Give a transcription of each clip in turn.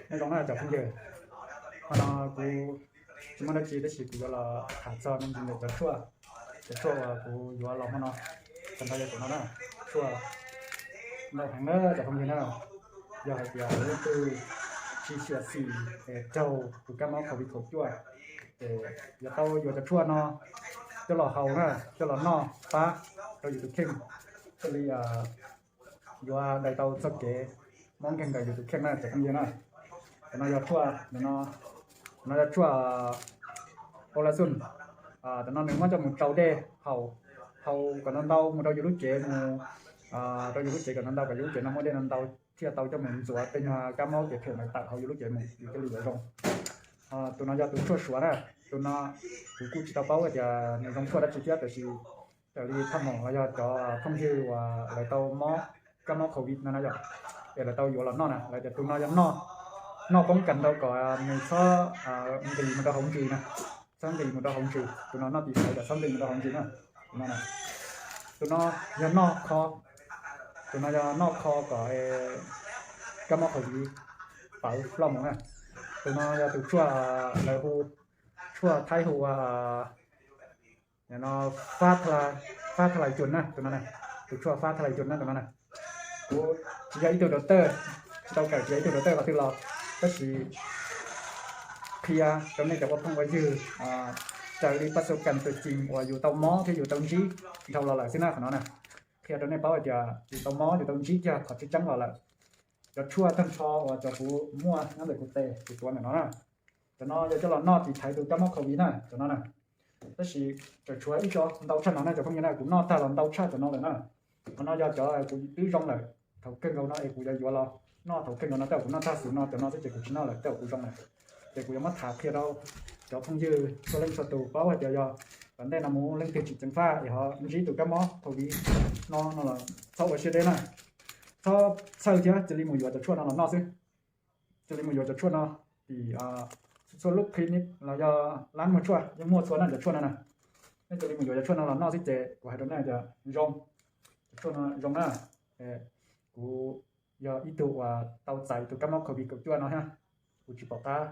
Nyob zoo na cov phooj ywg, hmo no kuv tsis muaj dab tsi tab sis kuv yuav los tham txog me ntsis ntawm cov tshuaj, cov tshuaj uas kuv yuav los hmo no. Tag nrho yog cov no na, tshuaj ntau heev na cov phooj ywg na. Yog hais tias leej twg tsis xyuam xim es raug tus kab mob covid kaum cuaj ces yuav tau yuav cov tshuaj no coj los haus na, coj los noj pab rau yus tus kheej, thiaj li yuav daim tau txoj kev mob nkeeg ntawm yus tus kheej na cov phooj ywg na. Cov no yog tshuaj, cov no yog tshuaj Polaxun. Cov no nws muab coj mus tsau dej haus, haus kom ntau ntau mus rau yus lub cev mus, rau yus lub cev kom ntau ntau kom yus lub cev no muaj dej ntau ntau thiaj tau coj mus ntxuav tej nyuag kab mob kev phem ntawd tawm hauv yus lub cev mus yus thiaj li yuav zoo. Tus no yog tus tshuaj Suav na, tus no kuv kuj tsis tau paub tias nws zoo tshuaj dab tsi thiab tab sis raws li thaj maum los yog cov phooj ywg uas lawv tau mob kab mob covid no na yom, es lawv tau yuav los noj na lawv tias tus no yog noj, noj poob kas ntau kom nws txhob nqis mus rau hauv ntsws na, txhob nqis mus rau hauv ntsws. Tus no noj tis xaiv kom txhob nqis mus rau hauv ntsws na. Tus no, tus no yog noj kho, tus no yog noj kho kom kab mob covid pawv ploj mus na. Tus no yog tus tshuaj lawv hu, tshuaj Thaib hu ua no, fab tha lais cuam na tus no, tus tshuaj fab tha lais cuam na tus no na. Kuv tsis yog ib tug doctor, tsis tau kawm tsis yog ib tug doctor qhov twg los, tab sis qhia rau nej cov ua phooj ua ywg raws li pab xu kas tus cees uas yus tau mob thiab yus tau ntsib dhau los lawm xwb na qhov no na. Qhia rau nej paub hais tias yus tau mob yus tau ntsib kiag qhov tseeb tseeb los lawm. Cov tshuaj tag nrho uas cov kuv muaj nyob ntawm kuv tes kuv tuav ntawm no na, cov no yog coj los noj tis thaiv tus kab mob covid na cov no na. Tab sis tseem tshuav ib co ntau tshaj no na cov phooj ywg na, kuv noj tag los ntau tshaj cov no lawm na. Qhov no yog cov kuv twb zoo lawm, thaum kawg nkaus no es kuv yuav yuav los noj thaum kawg nkaus no, tej zaum kuv noj tag xwb no cov no xwb ces kuv tsis noj lawm, tej zaum kuv zoo lawm. Ces kuv yuav muab tham qhia rau cov phooj ywg txhua leej txhua tus paub hais tias yog tom ntej no mus leej twg tsis ceev faj es ho ntsib tus kab mob covid no no los txhob ua siab deb na, txhob txhawj thiab cia li mus yuav cov tshuaj no los noj xwb. Cia li mus yuav cov tshuaj no tim txhua lub clinic los yog lab muag tshuaj yeej muaj txhua na cov tshuaj no na. Nej cia li mus yuav cov tshuaj no los noj xwb ces kuv hais rau nej tias zoo, cov tshuaj no zoo na. Kuv yog ib tug uas tau txais tus kab mob covid kaum cuaj no thiab, kuv tsis pom qab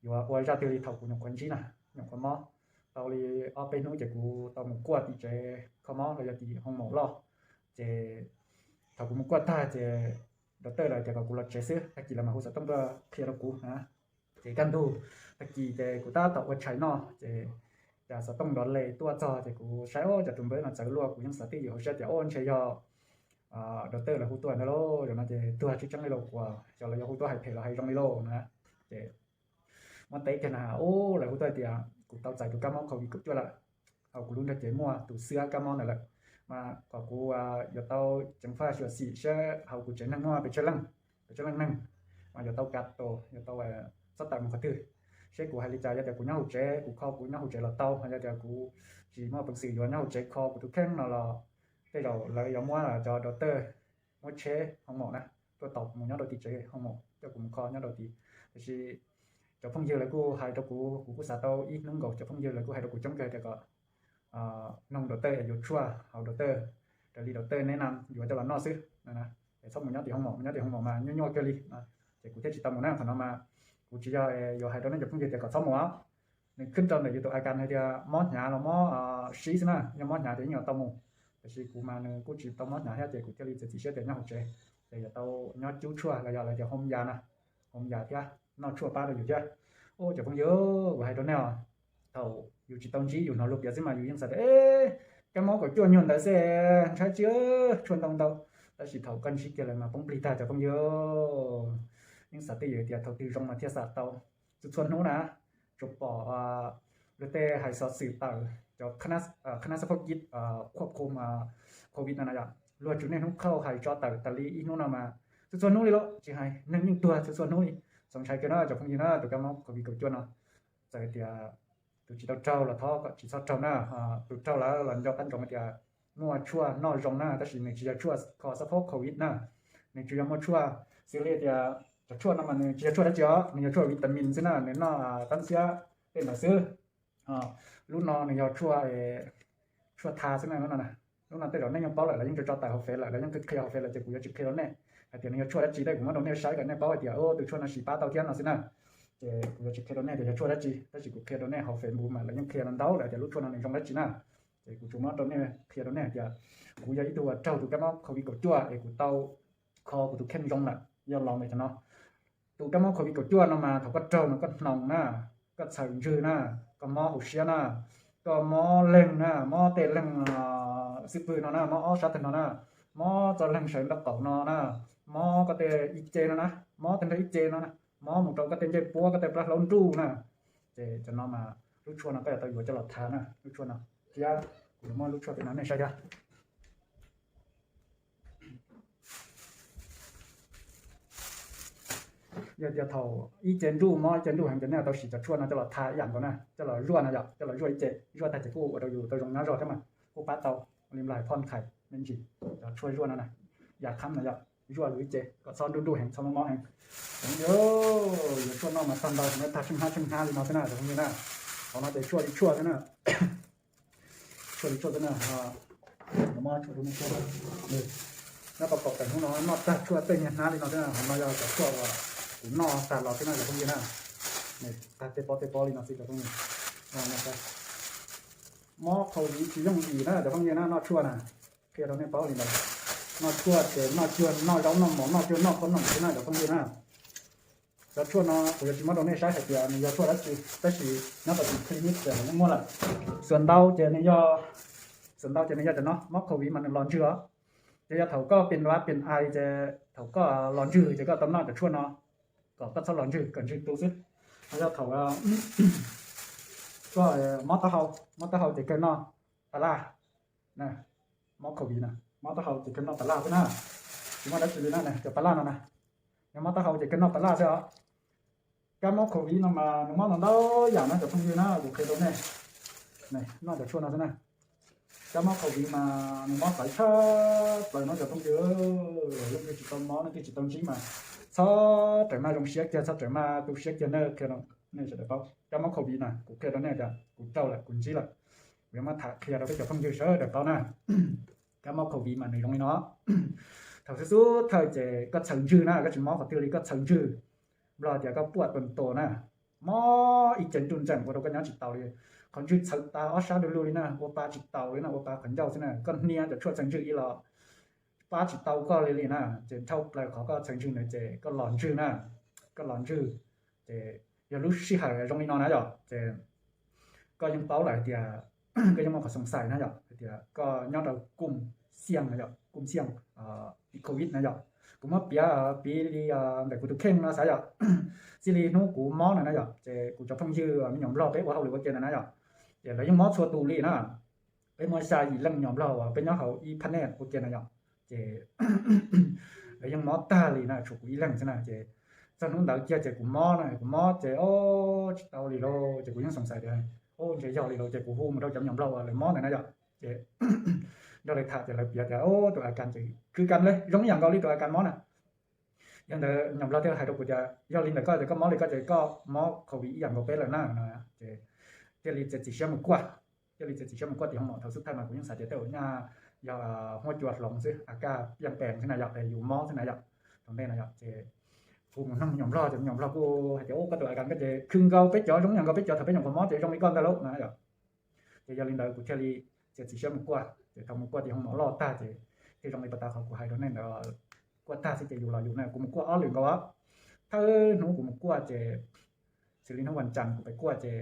yuav ua zaj twg li thaum kuv nyuam qhuav ntsib na, nyuam qhuav mob tau li ob peb hnub ces kuv tau mus kuaj tim tsev kho mob los yog tim hoo maum loj. Ces thaum kuv mus kuaj tag ces doctor lawv tias kom kuv los tsev xwb, tag kis lawv mam hu xov tooj tuaj qhia rau kuv na. Ces kaj ntug tag kis ces kuv tab tom ua tshais noj ces cas xov tooj nrov les tuaj txog ces kuv saib ob cov tus npawb no txawv luaj, kuv yeej xav twj ywm hauv siab tias o ntshe yog doctor lawv hu tuaj ntawd lauj, yog no ces tuag tseeb tseeb li lauj, kuv xyov lawv yuav hu tuaj hais phem los hais zoo li lauj na. Ces muab teb kiag na, ub, lawv hu tuaj tias kuv tau txais tus kab mob covid kaum cuaj lawm, hauv kuv lub nrog cev muaj tus xwb kab mob ntawd lawm, mas kom kuv yuav tau ceev faj xyuam xim saib hauv kuv tsev neeg muaj pes tsawg leej, pes tsawg leej neeg, mas yuav tau kav tos, yuav tau txhob tawm mus qhov twg, seb kuv hais li cas. Yog tias kuv nyob hauv tsev, kuv kho kuv nyob hauv tsev los tau, yog tias kuv tsis muaj peev xwm yuav nyob hauv tsev kho kuv tus kheej no los tej zaum lawv yuav muab cov doctor muab tsheb hoo maum na tuaj tos mus nyob rau tim tsev hoo maum coj kuv mus kho nyob rau tid. Tiam sis cov phooj ywg lawv kuj hais rau kuv, kuv kuj xav tau ib hnub nkaus, cov phooj ywg lawv kuj hais rau kuv coob kawg tias kom noog doctor es yuav tshuaj hauv doctor, raws li doctor neb na yuav coj los noj xwb no na. Es txhob mus nyob tim hoo maum, mus nyob tim hoo maum mas nyuaj nyuaj kawg li. Ces kuv thiaj tsis tau mus na. Qhov no mas kuv tsis yog yuav hais rau nej cov phooj ywg tias kom txhob mus os. Nws khwb rau ntawm yus tus a kas hais tias mob hnyav los mob sib xwb na, yog mob hnyav ces yeej yuav tau mus. Tiam sis kuv mas nws kuj tsis tau mob hnyav thiab ces kuv thiaj li txiav txim siab tias nyob hauv tsev, ces yuav tau nyob cub tshuaj los yog lawv tias hoo yas na, hoo yas thiab noj tshuaj pab rau yus thiab. Ua cov phooj ywg, kuv hais rau nej os, thaum yus tsis tau ntsib yus hnov luag piav xwb mas yus yeej xav tias kab mob kaum cuaj nyuag ntawd xwb, ntshai tsis tshuaj ntau ntau. Tab sis thaum koj ntsib kiag lawm mas poob plig tag cov phooj ywg. Yeej xav twj ywm tias thaum twg zoo mas thiaj xam tau. Txhua txhua hnub na, tsuas pom luag tej hais xov xwm tawm cov khab nab xab phob kib khuab khum covid no na yom, luag tsum niaj hnub qhauj hais tso tawm tas li ib hnub no mas txhua txhua hnub li lauj, tsis hais neeg yeej tuag txhua txhua hnub li. Txaus ntshai kawg na cov phooj ywg na, tus kab mob covid kaum cuaj no. Txawm tias tus tsis tau raug los thov kom tsis txhob raug na, tus raug lawm los nco qab ntsoov tias muaj tshuaj noj zoo na, tab sis nws tsis yog tshuaj kho xab phob covid na, nws tsis yog muaj tshuaj xws li tias cov tshuaj no mas nws tsis yog tshuaj dab tsi os, nws yog tshuaj vitamin xwb na, nws noj tab xiab tej ntawd xwb. Lub no nws yog tshuaj, tshuaj tha xwb na, lub no. Lub no tej zaum nej yeej paub lawm, lawv yeej tso tso tawm hauv Fev lawm, lawv yeej qhia hauv Fev lawm ces kuv yuav tsis qhia rau nej hais tias nws yog tshuaj dab tsi, tab sis kuv muab rau nej saib kom nej paub hais tias tus tshuaj no siv pab tau thiab no xwb na. Ces kuv yuav tsis qhia rau nej tias yog tshuaj dab tsi, tab sis kuv qhia rau nej hauv Facebook mas lawv yeej qhia ntau lawm tias lub tshuaj no nws zoo dab tsi na. Ces kuv tsuas muab rau nej, qhia rau nej hais tias kuv yog ib tug uas raug tus kab mob covid kaum cuaj es kuv tau kho kuv tus kheej zoo lawm yog los ntawm cov no. Tus kab mob covid kaum cuaj no mas thaum koj raug no koj hnoos na, koj txhaws ntswg na, koj mob hauv siab na, koj mob leeg na, mob tej leeg xwb pwg no na, mob ob sab tag no na, mob txoj leeg sawv nraub qaum no na, mob koj tej ib ce no na, mob tag nrho ib ce no na, mob mus rau koj tej ncej puab, koj tej plab hlaub nruj na. Ces cov no mas lub tshuaj no koj yuav tau yuav coj los tha na, lub tshuaj no. Thiab kuv yuav muab lub tshuaj pem no nej saib thiab. Yog tias thaum ib ce nruj mob ib ce nruj heev ces nej yuav tau siv cov tshuaj no coj los tha ib yam nkaus na, coj los zuaj no yom, coj los zuaj ib ce, zuaj tag ces kuj ua rau yus tau zoo nyob zog thiab mas kuj pab tau li nplais phoj khais me ntsis. Cov tshuaj zuaj no na, yam khab no yom, zuaj yus ib ce kom txhob nruj nruj heev, txhob mob mob heev. Yuav tshuaj no mas tag ntau, tag tsheej hnab tsheej hnab li no xwb na cov phooj ywg na. Qhov no ces tshuaj li tshuaj xwb na. Tshuaj li tshuaj xwb na. Nyob tau kaum tawm hnub no noj tag tshuaj tej niag hnab li no xwb na. Qhov no yog cov tshuaj uas kuv noj tag los xwb na cov phooj ywg na. Tag tej pob tej pob li no xwb cov phooj ywg. Mob khaus viv tsis yooj yim na cov phooj ywg na, noj tshuaj na. Qhia rau nej paub li ntawd. Noj tshuaj ces noj cuag noj zaub noj mov, noj cuag noj qhob noom xwb na cov phooj ywg na. Cov tshuaj no kuv yuav tsis muab rau nej saib hais tias nws yog tshuaj dab tsi, tab sis nyob tom tus clinic ces lawv yeej muaj lawm. Xuas ntau ces nws yog, xuas ntau ces nws yog cov no, mob khaus viv mas nws los ntswg os. Ces yog thaum koj pes ntuav pes ais ces thaum koj los ntswg ces koj tau noj cov tshuaj no kom koj txhob los ntswg, kom ntswg tu xwb. Ho yog thaum koj mob taub hau, mob taub hau ces kawg noj pas laj. Mob khaus viv na, mob taub hau ces kawg noj pas laj xwb na. Tsis muaj dab tsi li na, cov pas laj no na. Yog mob taub hau ces kawg noj pas laj xwb os. Kab mob khaus viv no mas nws mob ntau ntau yam no cov phooj ywg na, kuv qhia rau nej. Noj cov tshuaj no xwb na. Kab mob khaus viv mas nws mob txawv tshaj plaws no cov phooj ywg. Leej twg tsis tau mob, leej twg tsis tau ntsib mas txhob rawm maj zoo siab kiag, txhob rawm maj tu siab kiag na, qhia rau nej sawv daws paub. Kab mob khaus viv na kuv qhia rau nej tias kuv raug lawm, kuv ntsib lawm. Kuv yuav muab tham qhia rau peb cov phooj ywg sawv daws paub na. Kab mob khaus viv mas nws zoo li no. Thaum xub xub thawj ces koj txhaws ntswg na, koj tsis mob qhov twg li, koj txhaws ntswg. Nplog tias koj puaj tuas ntuas na, mob ib ce nruj ntseem ua rau koj nyob tsis taus li. Qhov ntswg txhawv tas ob sab du lug li na, ua pa tsis taus li na, ua pa qhov ncauj xwb na. Koj hnia cov tshuaj txhaws ntswg ib los pab tsis tau koj li li na, ces dhau plaws qhov koj txhaws ntswg ntawd ces koj los ntswg na, koj los ntswg. Ces yog lub sij hawm zoo li no na yom, ces koj yeej paub lawm hais tias, koj yeej muaj qhov xoom xais na yom, hais tias koj nyob rau kum xiaj no yom, kum xiaj, covid na yom. Kuv muab piav piv li ntawm kuv tus kheej no xav yom. Txij li hnub kuv mob na na yom, ces kuv cov phooj ywg me nyuam nplog peb ua hauj lwm ua ke na na yom, ces lawv yeej mob txhua tus li na. Peb muaj xya yim leej nyuam nplog uas peb nyob hauv ib phab nej ua ke na yom. Ces lawv yeej mob tag li na, tshuav kuv ib leeg xwb na. Ces txog hnub ntawd kiag ces kuv mob na, kuv mob ces o, tsis tau li lauj, ces kuv yeej xoom xais tias o, ntshe yog li lauj, ces kuv hu mus rau cov me nyuam nplog uas lawv mob ntawd na yom. Ces nrog lawv tham ces lawv piav tias o, tus a kas ces kwv kas li zoo ib yam nkaus li tus a kas mob na. Yog ntawd nyuam nplog thiaj hais rau kuv tias yog li ntawm koj ces koj mob li koj ces koj mob covid ib yam nkaus peb lawm na no. Ces thiaj li txiav txim siab mus kuaj, thiaj li txiav txim siab mus kuaj tim hoo maum. Thaum xub thawj mas kuv yeej xav tias tej zaum nyaj yog huab cua hloov xwb, a kaj piaj pees xwb na yom, yus mob xwb na yom, rau ntej no yom. Ces kuv mus nug me nyuam nplog ces me nyuam nplog kuj hais tias, Ua, koj tus a kas koj ces khwv nkaus peb cov, zoo yam nkaus peb cov thaum peb nyuam qhuav mob ces zoo li koj ntag lauj na yom. Ces yog li ntawd kuv thiaj li txiav txim siab mus kuaj. Ces thaum mus kuaj ces hoo mom loj tag ces thiaj zoo li pas tas qhov kuv hais rau nej ntawd, kuaj tag xwb ces yus los yus na. Kuv mus kuaj ob lwm nkaus, thawj hnub kuv mus kuaj ces xws li hnub vas cas kuv pais kuaj ces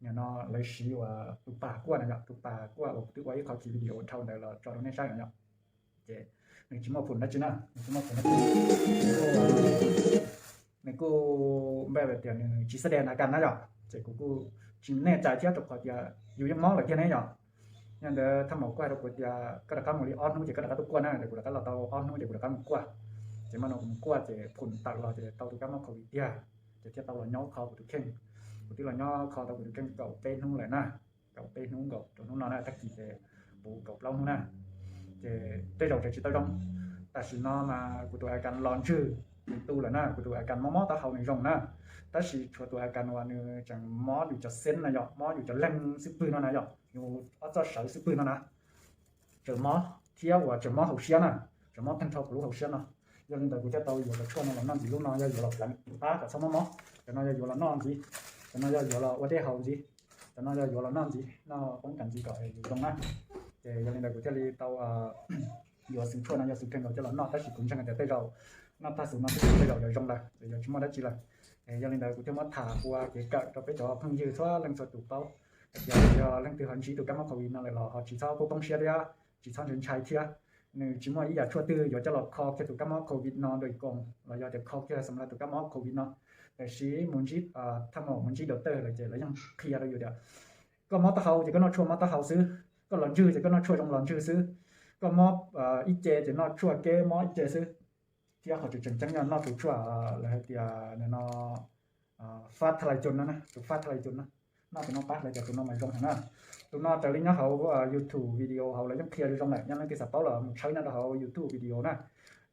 nim no lawv siv uas tus pas kuaj na yom, tus pas kuaj uas kuv twb ua ib qho ki video ua dhau ntawd los tso rau nej saib no yom. Ces nws tsis muaj phum dab tsi na, nws tsis muaj phum dab tsi, nws kuj npaj tias nws tsis xab de na kas na yom. Ces kuv kuj tsis nej cais thiab rau qhov tias yus yeej mob lawm tiag ne yom. Yog ntawd thaj maum kuj hais rau kuv tias koj rov qab mus li ob hnub ces koj rov qab tuaj kuaj na. Ces kuv rov qab los tau ob hnub ces kuv rov qab mus kuaj. Ces mas no kuv mus kuaj ces phum tawm los ces tau tus kab mob covid tiag. Ces thiaj tau los nyob kho kuv tus kheej. Kuv twb los nyob kho tau kuv tus kheej kaum peb hnub lawm na, kaum peb hnub nkaus rau hnub no na, tag kis ces puv kaum plaub hnub na. Ces tej zaum tseem tsis tau zoo. Tam sim no mas kuv tus a kas los ntswg nws tu lawm na, kuv tus a kas mob mob taub hau nws zoo na. Tab sis tshuav tus a kas uas nws tseem mob yus cov xeeb na yom, mob yus cov leeg xwb pwg no na yom, yus ob txoj sawv xwb pwg no na, tseem mob thiab uas tseem mob hauv siab na, tseem mob tag nrho kuv lub hauv siab no. Yog li ntawd kuv thiaj tau yuav cov tshuaj no los noj ntxiv. Lub no yog yuav los pleev pab kom txhob mob mob, cov no yog yuav los noj ntxiv, cov no yog yuav los ua dej haus ntxiv, cov no yog yuav los noj ntxiv, noj poob kas ntxiv kom yus zoo na. Ces yog li ntawd kuv thiaj li tau yuav xwm tshuaj no, yog xwm kheej nkaus coj los noj, tab sis kuv ntseeg tias tej zaum noj tag xwm no xwb tej zaum yuav zoo lawm, yuav tsis muaj dab tsi lawm. Yog li ntawd kuv thiaj muab tham ua kev kawm rau peb cov phooj ywg txhua leej txhua tus paub, hais tias yog leej twg ho ntsib tus kab mob covid no lawm los ho tsis txhob poob siab thiab tsis txhob ntshai ntshai thiab. Nws tsis muaj ib yam tshuaj twg yuav coj los kho kiag tus kab mob covid no dua koos los yog tias kho kiag xam las tus kab mob covid no. Tiam sis mus ntsib thaj maum, mus ntsib doctor lawm ces lawv yeej qhia rau yus tias koj mob taub hau ces koj noj tshuaj mob taub hau xwb, koj los ntswg ces koj noj tshuaj zoo los ntswg xwb, koj mob ib ce ces noj tshuaj keb mob ib ce xwb. Thiab qhov tseem tseem ceeb yog noj tus tshuaj lawv hais tias no fab tha lais cun no, tus fab tha lais cun no, noj tus no pab lawv tias tus no mas zoo heev na. Tus no raws li nyob hauv YouTube video hauv lawv yeej qhia zoo zoo lawm, yog leej twg xav paub los mus tshawb nyob rau hauv YouTube video na.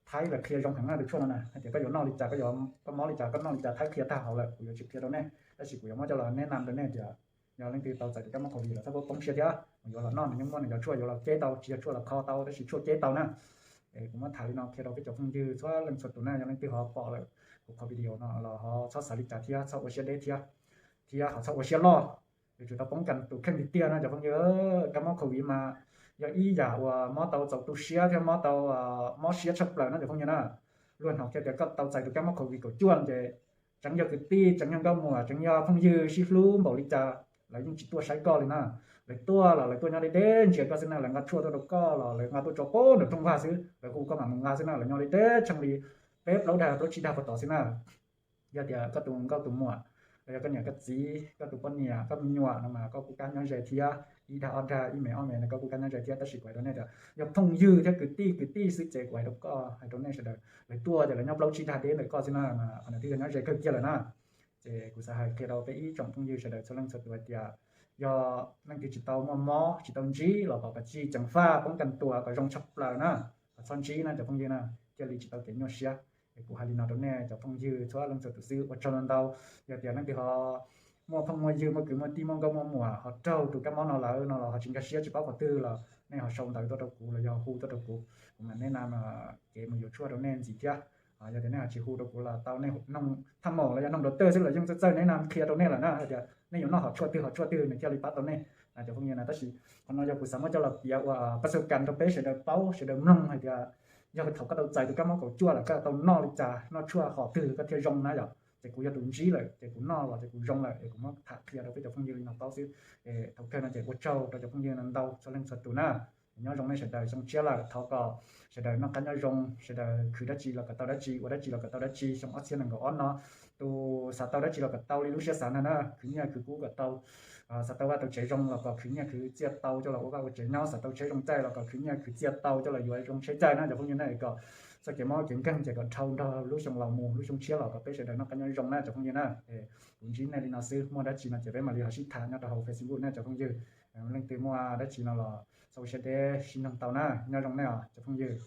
Thaib lawv qhia zoo heev na tus tshuaj no na, hais tias koj yuav noj li cas, koj yuav, koj mob li cas koj noj li cas, Thaib qhia tag hauv lawm, kuv yuav tsis qhia rau nej, tab sis kuv yuav muab coj los neb nam rau nej tias yog leej twg tau txais tus kab mob covid los txhob poob siab thiab, mus yuav los noj nws yeej muaj nws cov tshuaj yuav los keb tau, tsis yog tshuaj los kho tau tab sis tshuaj keb tau na. Es kuv muab tham li no qhia rau peb cov phooj ywg txhua leej txhua tus na, yog leej twg ho pom lawm kuv qhov video no los ho txhob xav li cas thiab txhob ua siab deb thiab, thiab ho txhob ua siab loj. Yuav tsum tau poob kas tus kheej tiag tiag no cov phooj ywg. Kab mob covid mas yog ib yam uas mob tau txaus tu siab thiab mob tau mob siab tshaj plaws no cov phooj ywg na. Luag hnov kiag tias koj tau txais tus kab mob covid kaum cuaj ces tseem yog kwv tij, tseem yog nkauj muam, tseem yog phooj ywg sib hlub npaum li cas lawv yeej tsis tuaj saib koj li na. Lawv tuaj los lawv tuaj nyob deb deb ntsia koj xwb na, lawv nqa tshuaj tuaj rau koj los lawv nqa tuaj tso pem nram rooj vag xwb, lawv hu koj mam mus nqa xwb na, lawv nyob deb deb tshee li peb plaub dag plaub tsib dag puag tod xwb na. Yog tias koj tus nkauj tus muam, los yog koj niam koj txiv, koj tus poj niam, koj me nyuam no mas koj kuj kam nyob ze thiab, ib dag ob dag ib me ob me no koj kuj kam nyob ze thiab, tab sis kuv hais rau nej tias yog phooj ywg thiab kwv tij kwv tij xwb ces kuv hais rau koj, hais rau nej sawv daws, lawv tuaj ces lawv nyob plaub tsib dag deb ntawm koj xwb na, mas qhov no twb yog nyob ze kawg kiag lawm na. Ces kuv xav hais qhia rau peb ib tsoom phooj ywg sawv daws txhua leej txhua tus hais tias yog leej twg tsis tau muaj mob tsis tau ntsib los kom kov tsij ceev faj poob kas tua kom zoo tshaj plaws na, kom txhob ntsib na cov phooj ywg na, thiaj li tsis tau kev nyuaj siab. Es kuv hais li no rau nej cov phooj ywg txhua leej txhua tus xwb, ua tsaug ntau ntau. Yog tias leej twg ho muaj phooj muaj ywg muaj kwv muaj tij muaj nkauj muaj muam ho raug tus kab mob no lawm no los ho tsis nkag siab tsis paub qhov twg los nej ho sau ntawv tuaj rau kuv los yog hu tuaj rau kuv, kuv mam neb na kev mus yuav tshuaj rau nej ntxiv thiab. Yog tias nej ho tsis hu rau kuv los tau, nej noog thaj maum los yog noog doctor xwb los yeej txawj txawj neb na qhia rau nej lawm na, hais tias nej yuav noj hom tshuaj twg hom tshuaj twg nws thiaj li pab tau nej na cov phooj ywg na. Tab sis qhov no yog kuv xav muab coj los piav ua pas xav kas rau peb sawv daws paub sawv daws mloog hais tias yog thaum koj tau txais tus kab mob kaum cuaj lawm koj tau noj li cas, noj tshuaj hom twg koj thiaj zoo na yom. Ces kuv yog tus ntsib lawm ces kuv noj los ces kuv zoo lawm es kuv muab tham qhia rau peb cov phooj ywg li no paub xwb. Es thaum kawg no ces ua tsaug rau cov phooj ywg no ntau txhua leej txhua tus na. Nyob zoo nej sawv daws, xyoo tshiab lawm thov kom sawv daws noj qab nyob zoo, sawv daws khwv dab tsi los kom tau dab tsi, ua dab tsi los kom tau dab tsi xyoo ob txhiab nees nkaum ob no. Tus xav tau dab tsi los kom tau li lub siab xav ntag na, khwv nyiaj khwv kub kom tau. Xav tau vaj tau tsev zoo los kom khwv nyiaj khwv txiaj tau coj los ua vaj ua tsev nyob, xav tau tsheb zoo txaij los kom khwv nyiaj khwv txiaj tau coj los yuav zoo tsheb txaij na cov phooj ywg na. Kom txoj kev mob kev nkeeg ces kom dhau nrog lub xyoo laus mus, lub xyoo tshiab los kom peb sawv daws noj qab nyob zoo na cov phooj ywg na. Kuv ntsib nej li no xwb, muaj dab tsi no ces peb mam li ho sib tham nyob rau hauv Facebook na cov phooj ywg. Leej twg muaj dab tsi no los txhob ua siab deb sib nug tau na, nyob zoo nej os cov phooj ywg.